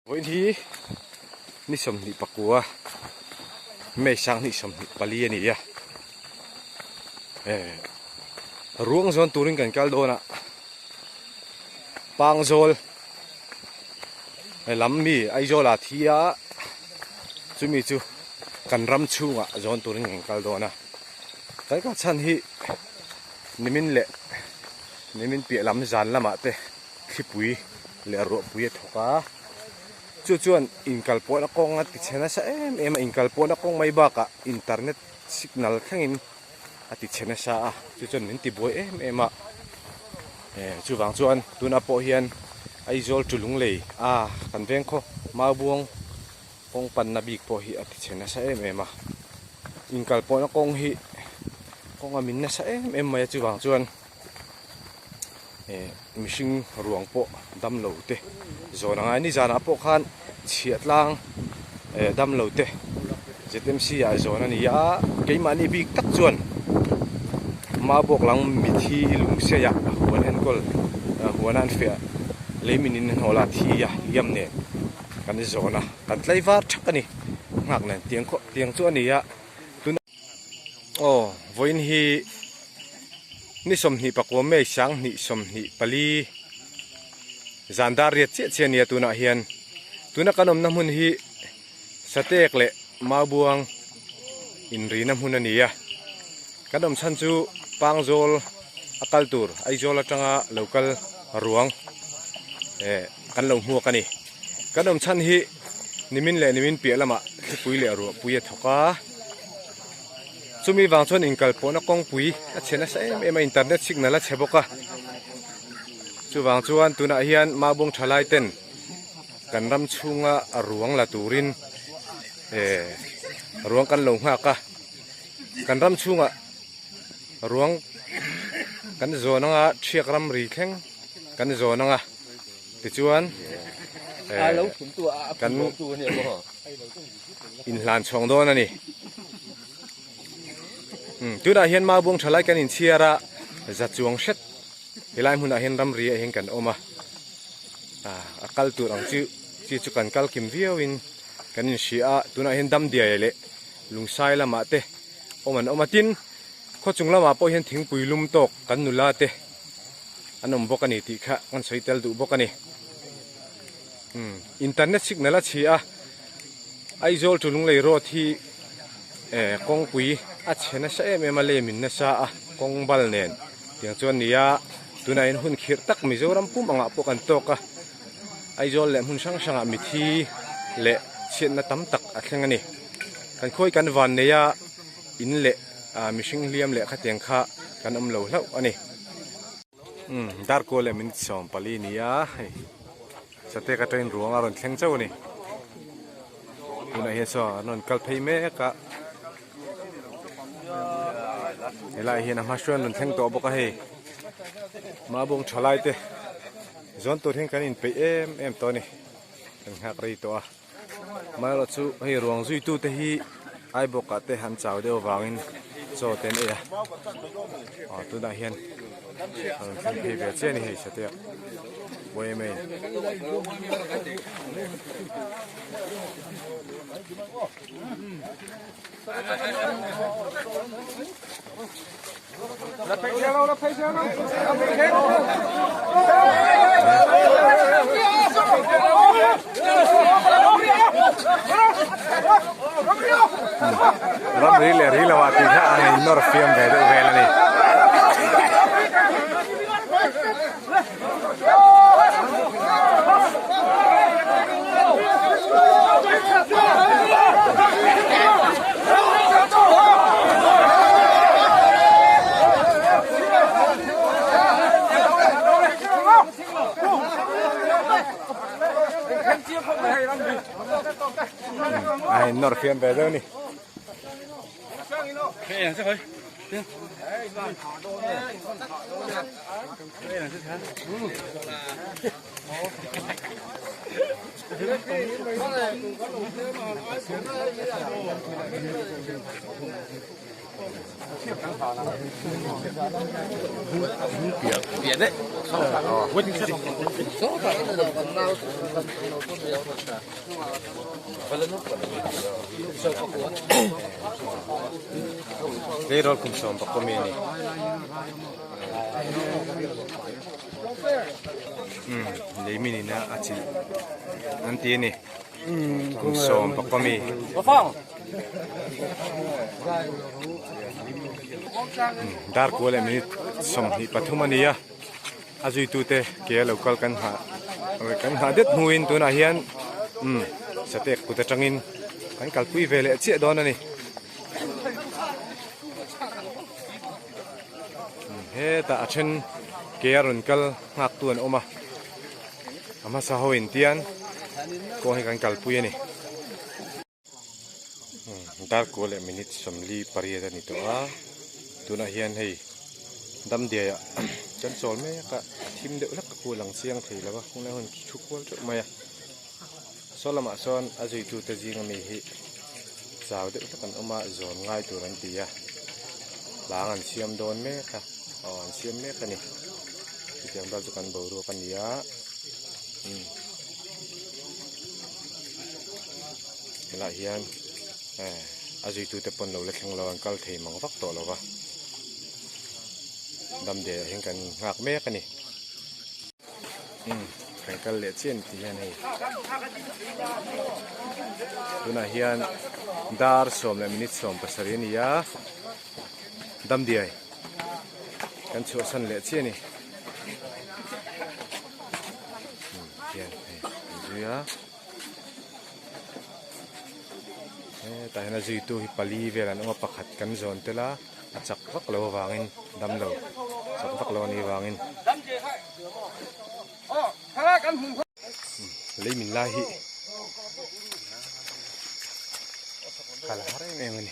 Vawiin hi ni 24 May 2024 a ni a, eh ruang zawn turin kan kal dawn a, Pangzawl lam mi Aizawl ah thi a, chumi chu kan ram chhungah zawn turin kan kal dawn a, kan kal chhan hi nimin leh nimin piah lam zan lamah te. Thlipui leh ruahpui a thawk a, chu chuan inkal pawhna kawng a ti chhe nasa em em a, inkal pawhna kawng mai bakah internet signal thlengin a ti chhe nasa a, chu chuan min ti buai em em a, eh chuvang chuan tunah pawh hian Aizawl chu Lunglei a kan veng khaw Maubuang kawng panna bik pawh hi a ti chhe nasa em em a, inkal pawhna kawng hi kawng a min nasa em em mai a chuvang chuan. Eh mihring ruang pawh damlo te zawn a ngai ni zanah pawh khan chhiah tlang eh damlo te ZMC ah zawn a ni a keimahni bik tak chuan Mabawk lang mithi lungsei ah huan enkawl huan a an fiah leimin in an hawl a thi a hliam nen kan zawn a kan tlaivar thak a ni nghak nen tiang khaw tiang chu a ni a. Aw vawiin hi ni 24 May 2024 zan dar riat chiah chiah a nia tunah hian tuna kan awmna hmun hi Satek leh Maubuang inrina hmun a ni a kan awm chhan chu Pangzawl a kal tur Aizawl atanga lo kal ruang eh kan lo hmuak a ni kan awm chhan hi nimin leh nimin piah lamah thlipui leh ruahpui a thawk a. Chumi vang chuan inkal pawhna kawngpui a chhe nasa em em a, internet signal a chhe bawk a. Chuvang chuan tunah hian Mabung thalai ten kan ram chhunga ruang la turin eh ruang kan lo nghak a. Kan ram chhungah ruang kan zawn anga thiak ramri thleng kan zawn anga tichuan eh kan inhlan chhawng dawn a ni. Tunah hian Maubuang thalai kan inchhiar a, za chuang hret helai hmunah hian ramri ah hian kan awm a, a kal tur ang chu chi chu kan kal kim viau in kan inhria a, tunah hian Damdiai leh Lungsai lamah te awm an awm a, tin khawchung lamah pawh hian thingpui lum tawk kan nula te an awm bawk a ni tih kha kan sawi tel duh bawk a ni. Internet signal a chhi a. Aizawl chu Lunglei road hi eh kawngpui a chhe nasa em em a lei min nasa a kawng bal nen tiang chuan ni a tunah hian hun khirh tak Mizoram pum angah pawh kan tawk a Aizawl leh hmun hrang hrangah mithi leh chhiatna tam tak a thleng a ni kan khawi kan van nei a in leh ah mihring hliam leh khatiang kha kan awm lo hlauh a ni. Umm darkawl leh minute 14 ni a hei Satek atangin ruang a rawn thleng chauh a ni tunah hian saw an rawn kal phei mek a helaiah hian a hma hruai an rawn thleng tawh bawk a hei Mabawng thalai te zawn tur hian kan inpeih em em tawh a ni kan nghak rei tawh a. Amaherawh chu hei ruang zuitu te hi Aibawk ah te an chau deuh avangin chaw te an ei a aw tunah hian a rawn thleng phei ve chiah a ni hei sateh yma in. Ram ri leh ri lo ah tih kha a in nawr fiam ve deuh vel a ni. A in nawr fiam ve deuh a ni. Tleirawl kum 11 mi a ni. Umm lei min ina a chilh an ti a ni kum 11 mi. Dar kua leh minute 23 a ni a a zuitute ke a lo kal kan nghah kan nghah det hnuin tunah hian umm satek kut atangin kan kalpui ve leh chiah dawn a ni. Hetah a then ke a rawn kal nghak tu an awm a a hmasa ho in tian kawng hi kan kalpui a ni dar kua leh minute 48 a ni tawh a tunah hian hei damdiai ah kan chawl mek a a thim deuh hlek a khu lang chiang thei lo va hunlai hun thu kual teuh mai a. Saw lamah sawn a zuitute zinga mi hi chau deuh hlek an awm a, zawn ngai tur an ti a, hlang an siam dawn mek a, aw an siam mek a ni. Chutiang vel chu kan boruak a ni a, umm helaiah hian eh a zuitute pawn lo la thleng lo an kal thei mang vak tawh lo va, damdawi ah hian kan nghak mek a ni. Umm kan kal leh chian tih hian hei tunah hian dar sawm leh minute 17 a ni a damdiai kan chhuahsan leh chiah a ni umm hian hei an zui a hetah hian a zuitu hi pali vel an awm a pakhat kan zawn tel a. A chak vak lo avangin dam lo chak vak lo a nih avangin lei min lai hi kal a har em em a ni.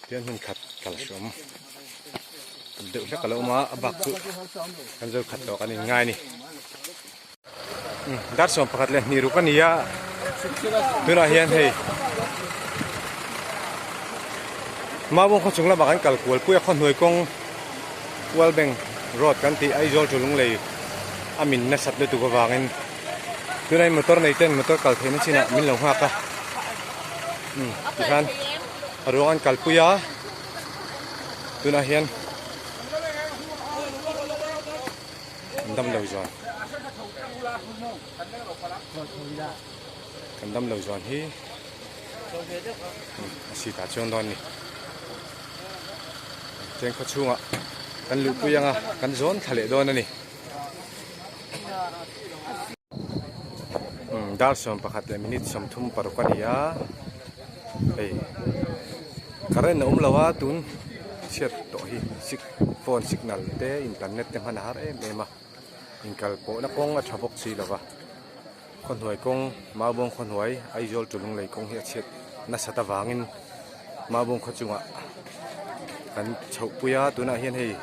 Tian hmun khat kal hrawm deuh hlek a lo awm a a bak chu kan zo khat tawh kan in ngai a ni dar 11 leh hnih ruk a ni a tunah hian hei Mabawng khaw chung lamah kan kal kual pui a khawhnuai kawng Kualbeng road kan tih Aizawl chu lunglei a min nasat lutuk avangin tunah hian motor nei ten motor kal theihna chinah min lo nghak a umm tikhan a ruang an kalpui a tunah hian an damlo zuan kan damlo zuan hi a seat ah chuan dawn a ni cheng khaw chhungah kan luhpui anga kan zawn thla leh dawn a ni umm dar 11 leh minute 36 a ni a hei current a awm lo a tun chhiat tawh hi phone signal te internet te hman a har em em a inkal pawhna kawng a tha bawk si lo va. Khawhnuai kawng Maubawng khawhnuai Aizawl tu lunglei kawng hi a chhiat nasat avangin Maubawng khaw chungah kan chhoh pui a tunah hian hei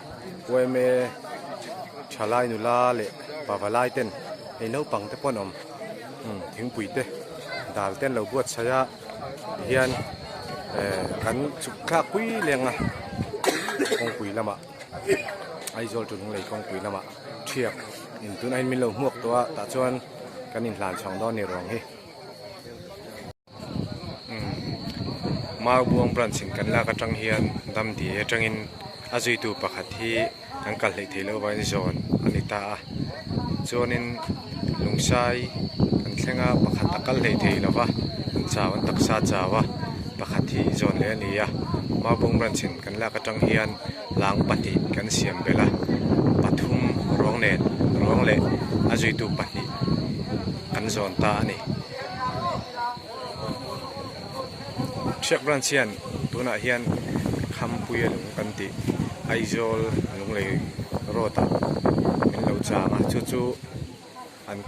yma thalai nula leh pavalai ten hei naupang te pawh an awm umm thingpui te dal te an lo buatsaih a tihian eh kan chhuk thlak pui leng a kawngpui lamah. Aizawl chu lunglei kawngpui lamah thiak in tunah hian min lo hmuak tawh a tah chuan kan inhlan chhuang dawn a ni ruang hi umm Maubuang branch in kan lak atang hian Damdi atangin a zuitu pakhat hi an kal hleih theih loh avangin zawn a ni ta a chuanin Lungsai kan. thleng a, pakhat a kal hlei thei lo va, an chau an taksa a chau a, pakhat hi zawn leh a ni a, Maubawng branch in kan lak atang hian lang pahnih kan siam belh a, pathum ruang nen ruang leh a zuitu pahnih kan zawn ta a ni. Hriak branch hian tunah hian Khampuia lung kan tih Aizawl Lunglei road ah min lo chang a chu chu an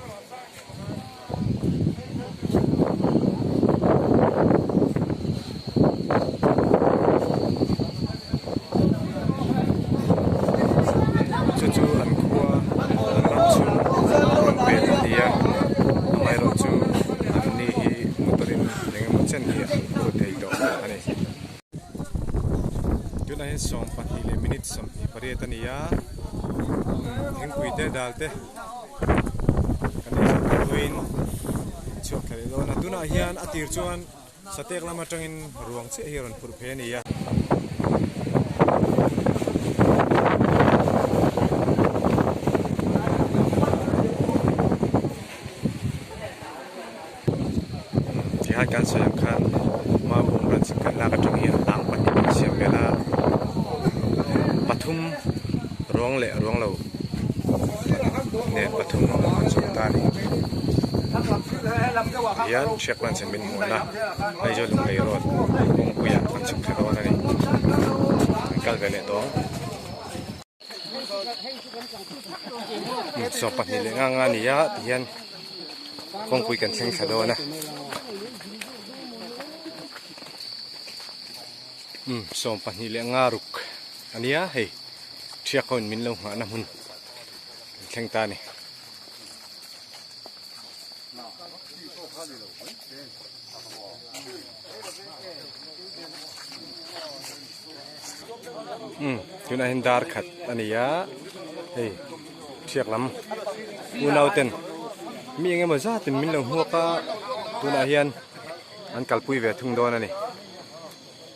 chu chu an khua an ram chhung an pek a ni a amaherawhchu an ni hi motor in eng emaw chen hi an phur thei tawh a ni. Tunah hian 20 leh minute 28 a ni a, thingpui te dal te kan ei zawh tawh hnuin chhuak thla leh dawn a. Tunah hian a tir chuan satek lam atangin ruang chiah hi a rawn phurh phei a ni a. Tihian kan sawi ang khan Maubawng branch in kan lak atang hian tlang pahnih kan siam vel a, pathum ruang leh ruang lo nen pathum an zawm ta a ni. Tihian Hriak branch in min hmuh na Aizawl Lunglei road kawngpuiah kan chhuk thla dawn a ni. Kan kal ve leh tawh ang. 22 leh nga nga a ni a tihian kawngpui kan thleng thla dawn a umm 22 leh nga ruk a nia hei thiak ho in min lo nghah na hmun kan thleng ta a ni. Umm tunah hian dar khat a ni a hei thiak lam unau ten mi eng emaw zat in min lo hmuak a tunah hian an kalpui ve thung dawn a ni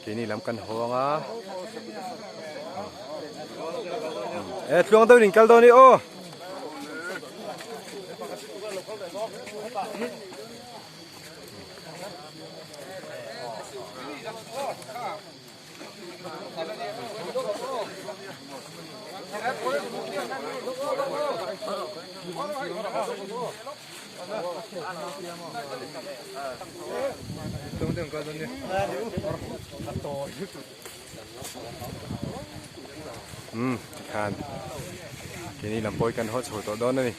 keini lam kan hawng a e tluang deuhin in kal dawn i aw. Umm tikhan keini lam pawh hi kan haw chho tawh dawn a ni.